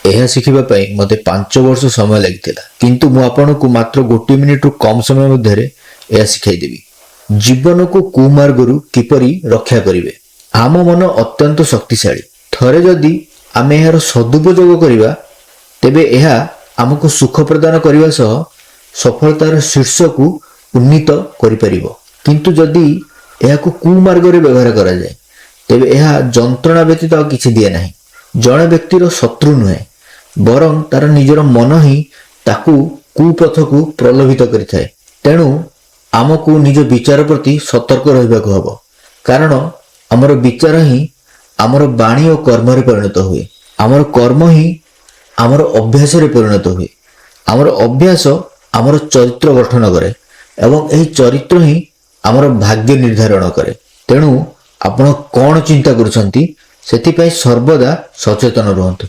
ଏହା ଶିଖିବା ପାଇଁ ମୋତେ 5 ବର୍ଷ ସମୟ ଲାଗିଥିଲା, କିନ୍ତୁ ମୁଁ ଆପଣଙ୍କୁ ମାତ୍ର ଗୋଟିଏ ମିନିଟରୁ କମ୍ ସମୟ ମଧ୍ୟରେ ଏହା ଶିଖାଇଦେବି। ଜୀବନକୁ କୁମାର୍ଗରୁ କିପରି ରକ୍ଷା କରିବେ? ଆମ ମନ ଅତ୍ୟନ୍ତ ଶକ୍ତିଶାଳୀ। ଥରେ ଯଦି ଆମେ ଏହାର ସଦୁପଯୋଗ କରିବା, ତେବେ ଏହା ଆମକୁ ସୁଖ ପ୍ରଦାନ କରିବା ସହ ସଫଳତାର ଶୀର୍ଷକୁ ଉନ୍ନୀତ କରିପାରିବ। କିନ୍ତୁ ଯଦି ଏହାକୁ କୁମାର୍ଗରେ ବ୍ୟବହାର କରାଯାଏ, ତେବେ ଏହା ଯନ୍ତ୍ରଣା ବ୍ୟତୀତ ଆଉ କିଛି ଦିଏ ନାହିଁ। ଜଣେ ବ୍ୟକ୍ତିର ଶତ୍ରୁ ନୁହେଁ, ବରଂ ତାର ନିଜର ମନ ହିଁ ତାକୁ କୁପଥକୁ ପ୍ରଲୋଭିତ କରିଥାଏ। ତେଣୁ ଆମକୁ ନିଜ ବିଚାର ପ୍ରତି ସତର୍କ ରହିବାକୁ ହେବ, କାରଣ ଆମର ବିଚାର ହିଁ ଆମର ବାଣୀ ଓ କର୍ମରେ ପରିଣତ ହୁଏ। ଆମର କର୍ମ ହିଁ ଆମର ଅଭ୍ୟାସରେ ପରିଣତ ହୁଏ। ଆମର ଅଭ୍ୟାସ ଆମର ଚରିତ୍ର ଗଠନ କରେ ଏବଂ ଏହି ଚରିତ୍ର ହିଁ ଆମର ଭାଗ୍ୟ ନିର୍ଦ୍ଧାରଣ କରେ। ତେଣୁ ଆପଣ କ'ଣ ଚିନ୍ତା କରୁଛନ୍ତି, ସେଥିପାଇଁ ସର୍ବଦା ସଚେତନ ରୁହନ୍ତୁ।